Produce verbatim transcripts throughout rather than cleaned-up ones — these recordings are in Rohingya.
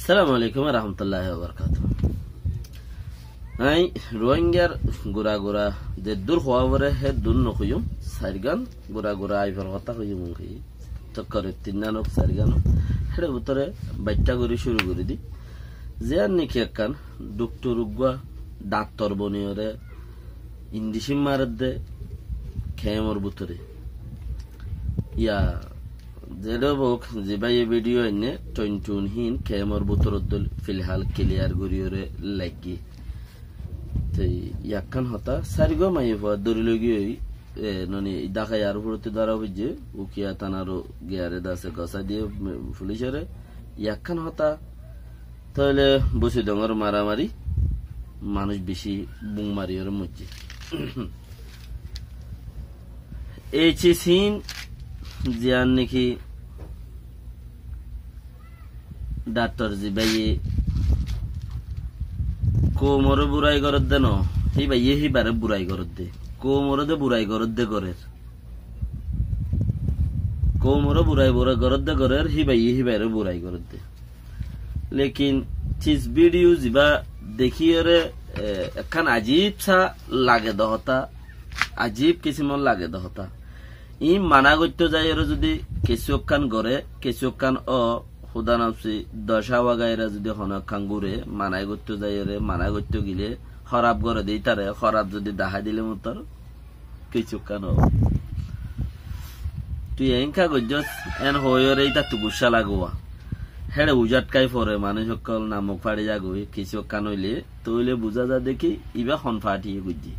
Assalamu alaikum warahmatulláhi wabarakátuhu. Aññí Ruáingar gura-gura zeddúr hoóa foré héddúr nohoiyúm, sairgán gura-gura aifor hotá hoiyúm, ki tokkore tinnán ók, sairgán ók, héçe bútore baiththá gorí cúru gorí di. Ziyán néki ekkán dhukthor uggúa dhaktor boniyóre indicín maredde kemor bútore. Yá, zeçé ók, zibáye bídiyo ainné, toin-toin híin kemor bútorottú filhál kiliyar goríyoré laiggé. Toi yakkán hotá, sairgúa maiyafua dóri loigiyói, e, noni, Dhaka eyarfórtti dóra foijjé, Ukiya tánaro giyaré dase gosái diyé, me, fulicoré. Yakkán hotá, tóile Busidongor maramari, manúic bicí búm mariyóre moijjé. Ei cis híin ziyán néki dhaktor zibáye koumoré burai gorédde no, híbaye híbaré burai gorédde. Koumoré de burai gorédde gorér. Koumoré burai, burai gorédde gorér, híbaye híbaré burai gorédde. Lekin cis bídiyo zibá dekíyoré, e, ekkán ajib sa lage de hotá, ajib kisimor lage de hotá. Iín mana goittó zaiyoré zudi kessú ekkán goré, kessú ekkán ó, húdanafsi docá wagaira zudi honó ekkán gure, mana goittó zaiyoré, mana goittó gile, hóraf goré de ítare, hóraf zudi dahái dile mottor, kessú ekkán ó. Tui eénka goijjós, eén hoóiyoré ítattu guccá lagóa. Héçe uzátkái fore, manúic ókkol namuk façi zagói, kessú ekkán óile, tóile buzá za de ki, ibá hon faáñtiye goijjé.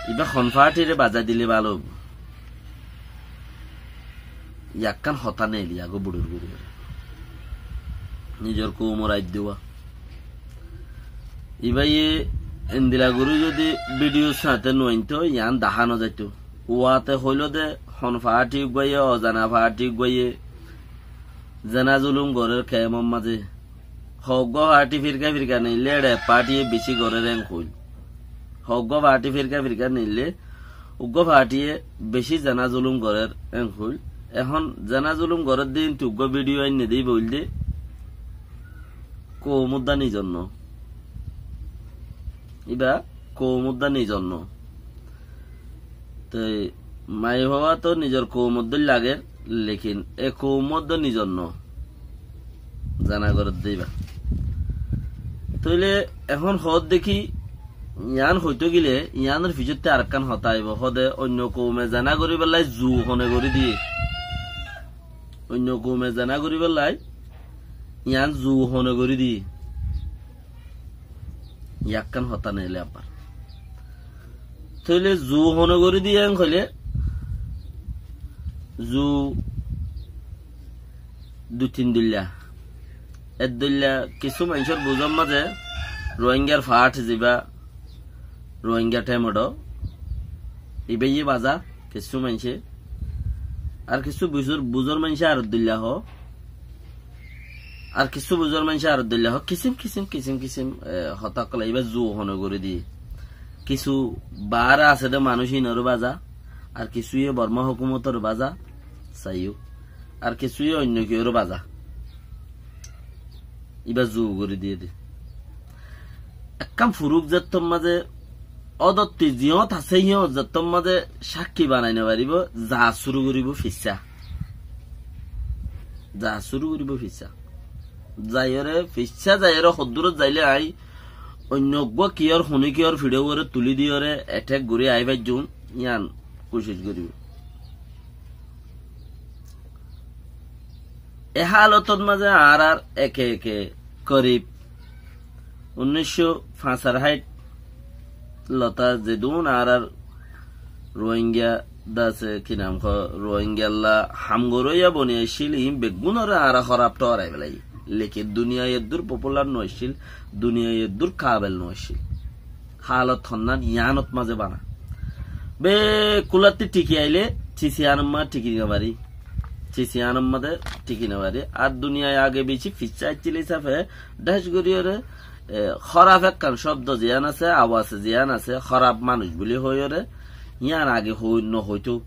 Ibá hon faáñtire bazai dile bála óibo. Yakkán hotá neeli agó buçur gori. Nizor koumor aidduwa. Ibáye endila gorí zodi bídiyo sañte nuaintó, yián dahá nozaitó. Uáte hoiló de, hon faáñti uggúaye, ozana faáñti uggúaye, zená zulum gorér kemor mazé. Hoggúa faáñti firka firka neillé, eçe faáñtiye bicí gorér eén hoil. Hoggúa faáñti firka firka neillé, uggúa faáñtiye bicí zená zulum gorér eén hoil. Ehón zená zulum gorér de íntu uggúa bídiyo ainne de íba óilde koum uddá nizor no. Íba koum uddá nizor no. Toi maiyafua tó nizor koumor dóilla lager, lekin e koum uddá nizor no. Zana gorér de íba. Tóile ehón hoódde ki, yián hoitó gile, yiánor fisótte arekkán hotá aibó, hoóde oinno koume zena goríballái zu hone gorí diyé. Oinno koume zena goríballái yián zu hone gorí diyé. Yakkán hotá neile abbar. Tóile zu hone gorí diyé en hoilé, zu dui tin dóilla. Ek dóilla kissú maincór buzór mazé Rohingyar faáñt zibá Rohingya thémodho ibáye bazá kissú maincé. Ar kissú buzór, buzór maincé ar dóilla hoó. Ar kissú buzór maincé ar dóilla hoó. Kisím, kisím, kisím, kisím, e, hotá ókkol ibá zu hone gorí diyé. Kissú baáre asé de manúic ínoré bazá. Ar kissúye Bormá hókumotoré bazá. Saiyó. Ar kissúye oinno kiyóre bazá. Ibá zu gorí diyé de. Ekkán furuk zettór mazé ódotti ziyót asé híyót zettór mazé sákki banai nofaribó, za cúru goríbou fissá. Za cúru goríbou fissá. Zaiyóre, fissá zaiyóre hoddúrot zailé aññí oinno eggúa kiyór, honí kiyór fiçé uore tulí diyóre ethék gorí aái faijjúm, yían kucíc goríbou. E hálotót mazé añárar eke eke korib unnícco fañsar háit lotá zedún añárar Rohingya dase ki nam hoó, Rohingyalla ham goróiya boni accíl, iín beggúnoré añára hóraf ṭorai félai. Lekin duniyai eddúr popular no accíl, duniyai eddúr kabel no accíl. Hálot honnán yiánot mazé bana. Bekkúlattí thíki ailé, thísi anamma thíki nofari. Thísi anamma de thíki nofari. Ar duniyai age bicí fissá accíl hísafe, dhác goríyoré, e, hóraf ekkán cóbdo ziyán asé, awas ziyán asé, hóraf manúic buli hoiyóre, yían age hoi-, nohoitóu.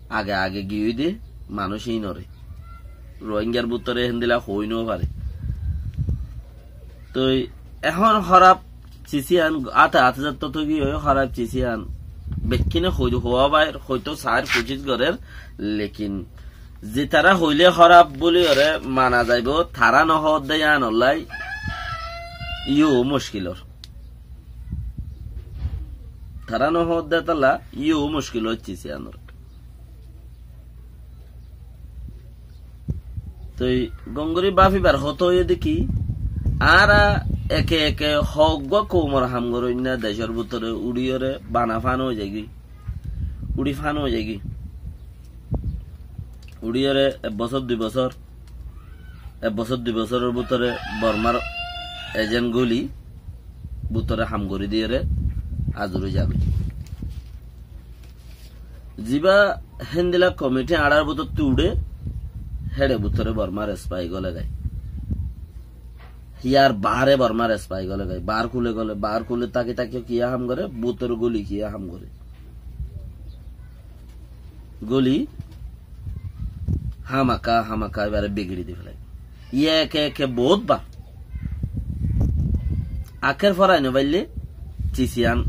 Age age giyói de manúic ínoré. Rohingyar bútore héndilla hoói no fare. Toi ehón hóraf cis yián, áte áte zattó togi ói hóraf cis yián bekkúne hoói, hoóa bair, hoóito sair, kucíc gorér, lekin zitará hoilé hóraf bóli óre mana zaibou, tará no hoódde yiánollá yó muckil ór. Tará no hoódde tolla yó muckil ór cis yiánor. Toi gom gorí báfibar hotá óiye dé ki, añára eke eke hoggúa koumor ham goróinna decór bútore uçíyore bana fán ói zaigói, uçí fán ói zaigói. Uçíyore ek bosór dui bosór, ek bosór dui bosóror bútore Bormár ejent goli bútore ham gorí diyore azur ói zagói. Zibá héndilla komiti añárar bútottú uçé, héçe bútore Bormár espai góle gái. Híyar baáre Bormár espai góle gái. Baár kule góle, baár kule táki táki kiyá ham goré, bútore goli kiyá ham goré. Goli hámaka hámaka ibáre bigiçi di félai. Yé eke eke boóut bar. Akér forai no faillé cis yián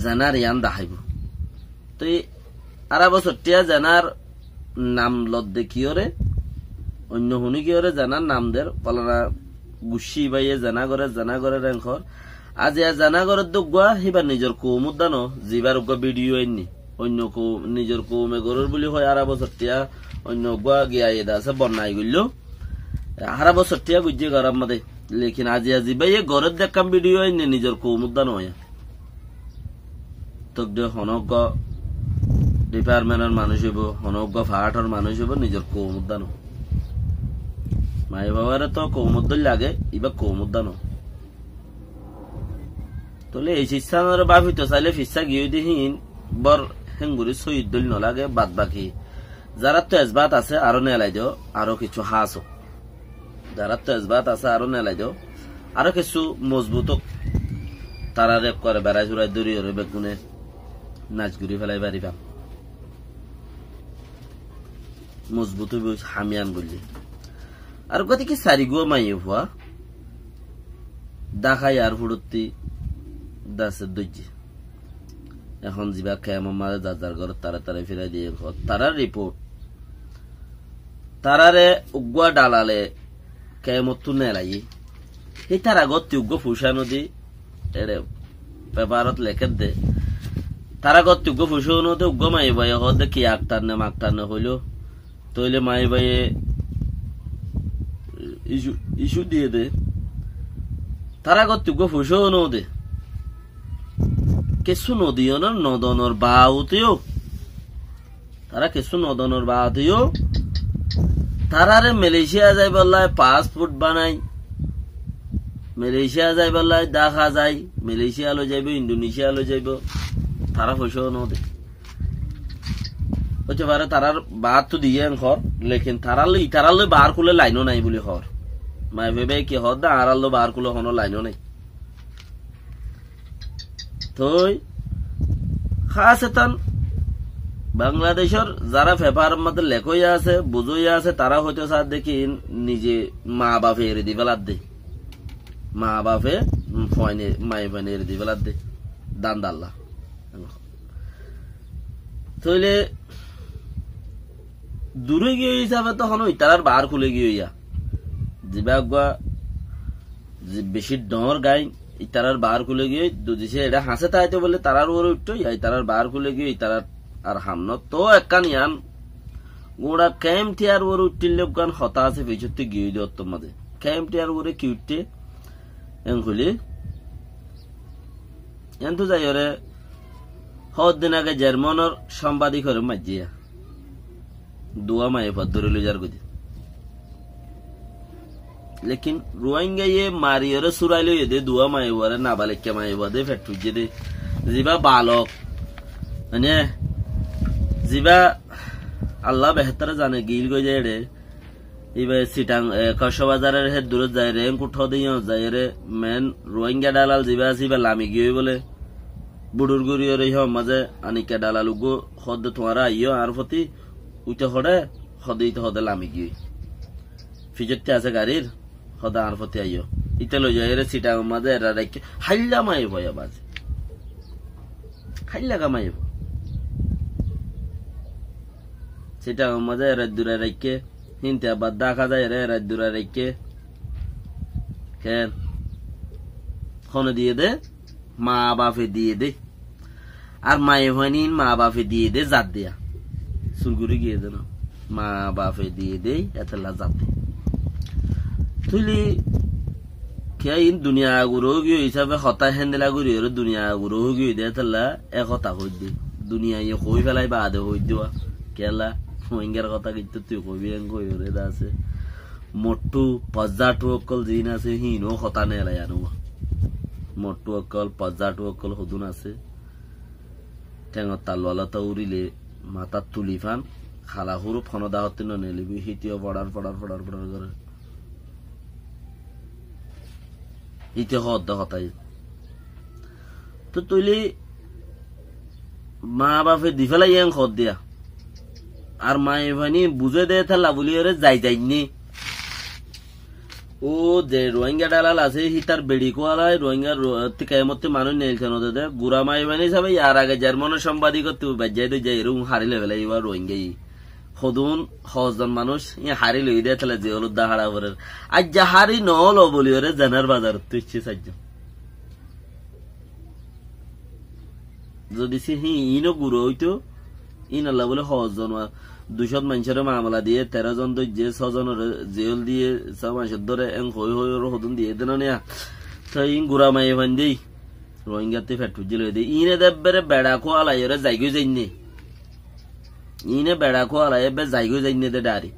zenar yián daháibou. Toi Arabo Sottiya zenar nam lodde kiyóre, oinno huní kiyóre zenar nam der, folana guccí ibáye zena gorér, zena gorér en hoór. Aziya zena gorér dé uggúa, híba nizor koum uddá no, zibár uggúa bidiyo ainní. Oinno koum, nizor koume gorér buli hoi Arabo Sottiya, oinno uggúa giya ede asé bonnai goilló. Arabo Sottiya goijjé gorár mazé. Lekin aziya zibáye gorér dé ekkán bidiyo ainní nizor koum uddá no óiya. Tók de honó uggúa dipartmentor manúic óibo, honó uggúa faáthor manúic óibo, nizor koum uddá no. Maiyafua uwáre toó koum uddá lage, ibá koum uddá no. Tóile ei siccánoré báfito sailé fissá giyói de híin bór héngorí sóiyi dóil no lage, bad baki zaráttu esbát asé aró neelai do, aró kessú háso. Zaráttu esbát asé aró neelai do, aró kessú mozbut ók. Taráre ekkore berai surai dóri óre beggúne nac gorí félai fari fán. Mozbut óibo ham yián goillé. Ar uggúa de ki sairgúa maiyafua Dhaka eyarfóthottí dase dóijje. Ehón zibá kemor mazé zar zar górot tará tará firai diyé hoó. Tarár riport. Taráre uggúa dhalale kemottú neelaiyé. Hé tará gótti uggúa fucá no di, eçe fefarot lekédde. Tará gótti uggúa fucá no de, uggúa maiyafuaye hoódde ki aktar ne maktar ne hoiló. Tóile maiyafuaye icu, icu diyé de. Tará gótti uggúa fucá no de. Kessú no diyé no, no donor baawute yó. Tará kessú no donor baade yó, taráre Malaysia zaibálla passport banai, Malaysia zaibálla Dhaka zai, Malaysia loi zaibo, Indonesia loi zaibo, tará foicá no de. Óite fare tarár baáttu diyé en hoór, lekin tarár loi, itarár loi baár kule lain ó nai buli hoór. Maiyafua íbaye ki hoór de, añárár loi baár kule honó lain ó nai. Toi, hásetan Bangladecór zará fefar mazé lekóiya asé, buzóiya asé, tará hoitó saádde ki nize maa bafe eri di féladde. Maa bafe, mm, fuaine, maiyafuaine eri di féladde. Dandalla. Tóile duré giyói hísafe tohón itarár baár kule giyói ya. Zibá uggúa zi-, bicí dhoóñr gain, itarár baár kule giyói, zodi se eçé hañsé táito bóle tarár uore uiththó, ya itarár baár kule giyói, itarár ar ham no. Toó ekkán yián, guñça kemp tiyar uore uiththíl de uggúa hotá asé, fiçótti giyói de ottór mazé. Kemp tiyar uore ki uiththé? Enkuli, entú zaiyóre, hoddin age Jermanor sambadikore maijjé ya. Duwá maiyafua dóri loi zar goi de. Lekin Ruáingaye mariyóre súrai loiyé de, duwá maiyafuare, nabalikkar maiyafua de, feth fuijjé de. Zibá balok, mane, zibá Allah behétore zane, gil goi zai eçe. Íba Sitang, e, Kocsabazaror hé durót zaiyóre, Engkut hoóde yían zaiyóre, men Ruáinga dhalal zibá asé, íba lami giyói bóle. Buçur guriyóre híyan mazé anikka dhalal uggúa hoódde tuáñra aiyó añár foti, uite hoçé, Hode ite hode lami giyói. Fijotti asé garir, hode añár foti aiyó. Ite loizaiyóre Sitangor mazé errai raikké, háilla maiyafua baze. Háilla ga maiyafua. Sitangor mazé errai durai raikké, híinte abar Dhaka zaiyóre errai durai raikké. Ken? Hone diyé dé? Maa bafe diyé dé. Ar maiyafuain ín maa bafe diyé dé zat diya. Sur gorí giyé dé no. Maa bafe diyé dé, etolla zat diya. Tóile kiyá ín duniya agura óigiyoi hísafe hotá héndilla gorí ore duniya agura óigiyoi dé etolla e hotá hoóidde. Duniyaye hoói félai baade hoóidde wa. Kiyólla Ruáingar hotá kittú tui hoóibi en hoói ore dé asé. Mottú, pozzáthu ókkol ziín asé, híinou hotá neelai anúwa. Mottú ókkol, pozzáthu ókkol hodún asé. Théngot talluwa lóta úrile matát tuli fán, hala húruf honó dahottí noneelibói, híte yó foçar, foçar, foçar, foçar goré. Híte hoódde hotá yó. Tóu tóile maa bafe di félaiyé en hoódde ya. Ar maiyafuain ín buzé dé etolla bóli ore zai zainné. Ó ze Ruáinga dhalal asé, hítar beçi kúalai, Ruáinga ru-, tti kemottí manúic neilto nodé dé. Gura maiyafuain hísafe yar age Jermanor sombadikottu baijjái dóijjái eré un hári loi félaiyé íba Ruáinga yí. Hodún hozzon manúic, íin hári loiyé dé etolla ziyólot dá hára forer. Aijja hári noólo bóli ore zenar bazarottú aiccé saijjon. Zodi sé híin, íno gura óito, ínolla bóle hozzon wa, ducót maincóre mamela diyé, teró zon dóijje, só zonore ziyól diyé, só maicót dóre, en hoói hoói ore hodún diyé dé no niya. Tóu íin gura maiyafuain dé, Ruáingattí feth fuijjé loiyé dé. Íine dé ebbere beça kúalai ore zaigói zainné. Íine beça kúalai ebbe zaigói zainné dé dhari.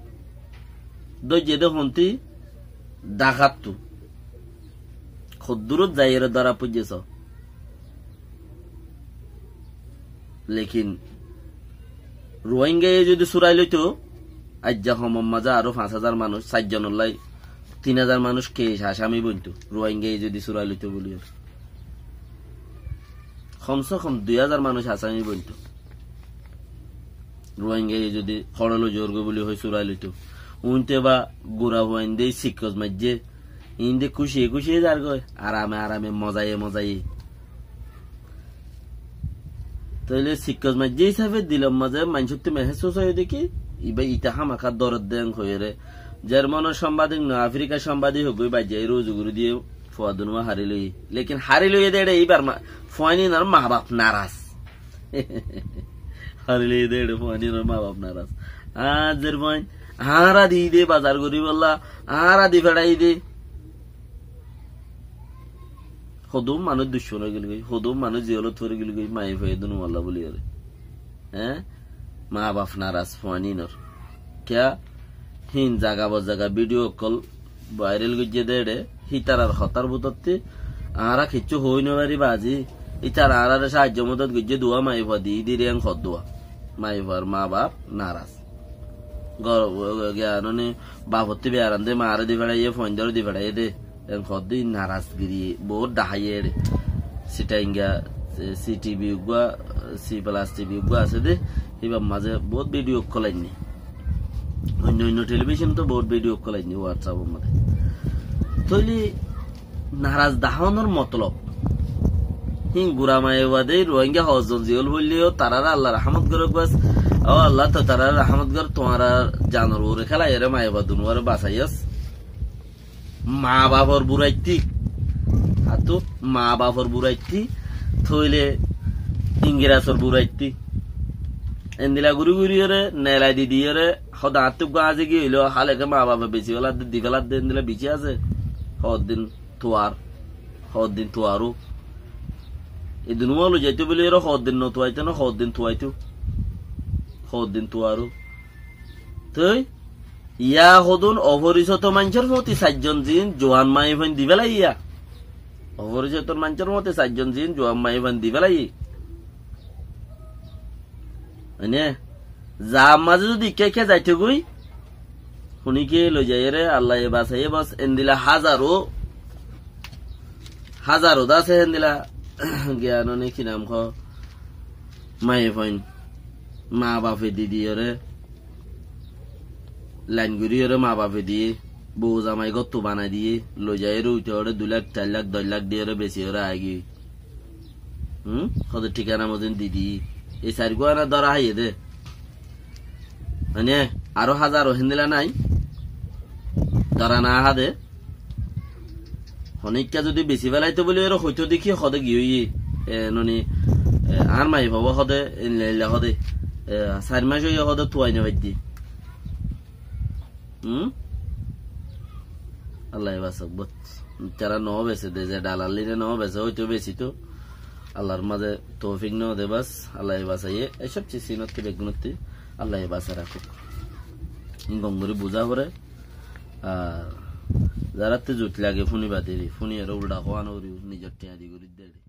Dóijje dé hontí Dhakáttu. Hoddúrot zaiyóre dóra foijjé só. Lekin Ruáingaye zodi surai loito, aijja homor mazé aró fañs házar manúic, sair zonollái tin házar manúic kes asámi bointo, Ruáingaye zodi surai loito bóli. Hom se hom dui házar manúic asámi bointo. Ruáingaye zodi hoçé loi zoór goi bóli hoi surai loito. Uinte ba gura fuain dé sikkos maijjé, íin dé kúciye kúciye zargói, arame arame, mozaye mozaye. Tóile sikkos maijjé hísafe dilor mazé maincóttu mehésus óiye dé ki, íba ite hámaká dórer dé en hoiyóre. Jermanor sombadik no, Afrikar sombadik hoggói baijjái ruzu gorí diyé, fuadunúa hári loiyé. Lekin hári loiyé dé eçé íbar ma-, fuain ínor maa baf naras. Hári loiyé dé eçé fuain ínor maa baf naras. Añár zer fuain, añára di dé bazar goríbolla, añára di feçai dé. Hodún manúic ducmon ói gelgói, hodún manúic ziyólot fori gelgói, maiyafuain dunúalla bóli ore. Eé? Maa baf naras fuain ínor. Kiyá? Híin zaga bozaga bídiyo ókkol báiral goijjé dé eçé, hítarar hotár bútotti añára kiccú hoói nofarí bazi, ítara añáráre sahaijjo modot goijjé duwa maiyafua di diri en hoddúa. Maiyafuar maa baf naras. Gor-, giyanoni bafottí beyaran dé, maáre di feçaiyé, fuaindóre di feçaiyé dé. En hoddí narazgiri bout dhaháiye eçé. Sitainga, e, C T V uggúa, C plus T V uggúa asé dé, híbar mazé bout bídiyo ókkol ainné. Oinno oinno telibicon tó bout bídiyo ókkol ainné WhatsApp or mazé. Tóile naraz dhahánor motolob. Híin gura maiyafua dé, Ruáinga hozzon ziyól foillé yó, taráre Allah rahámot goré bas. Ó Allah, tui taráre rahámot gor, tuáñrar zanor uore kélaiyóre maiyafua dunúare basaiyós. Maa bafor buraittí. Attú maa bafor buraittí. Tóile Ingirasor buraittí. Endila gorí gorí ore, nelai di di ore, hoda attú gua azi giyóilo, háleke maa bafe besi feladde, di feladde, endila bicí asé. Hoddin tuar, hoddin tuarú. Edunúa loi zaito buli ore hoddin no tuaito no, hoddin tuaito. Hoddin tuarú. Tói Yá hodún oforisoto maincór foti sairjon ziín juan maiyafuain di félaiye. Oforisoto maincór foti sairjon ziín juan maiyafuain di félaiye. Ene, zaar mazé zodi ikká ikká zaitogói, huníke loizaiyóre, Allaye basaiyé bos, endila házaro, házaro dase endila, giyanone ki nam hoó, maiyafuain, maa bafe di diyóre, lain gorí ore maa bafe diyé, bou zamai góttu banai diyé, loi zai ore uite ore dui lak, sair lak, doc lak di ore besi ore aigiyói. Hum? Hóde thikana mozin di diyé. Ei sair gúana dóra háiye dé. Mane, aró házar ó héndilla nái. Dóra no háde. Honikka zodi besi felaito buli ore hoito deki hóde ki óiye. E, noni, e, añár mai baba hóde, enle enle hóde. E, sair mac óiye hóde tuai no faidde. Hum? Allaye basak bot. Tara no bese de, ze dalal lire no bese, hoito besi to. Allar maze toufik no de bas, Allaye basaiye. Ei sob ciz inotti beggúnotti Allaye basai rakók. In gom gorí buza fore. Ar zaratte zut lage fúni baderi, fúni ere ulda hoán ori nizor thiañ di gorí deri.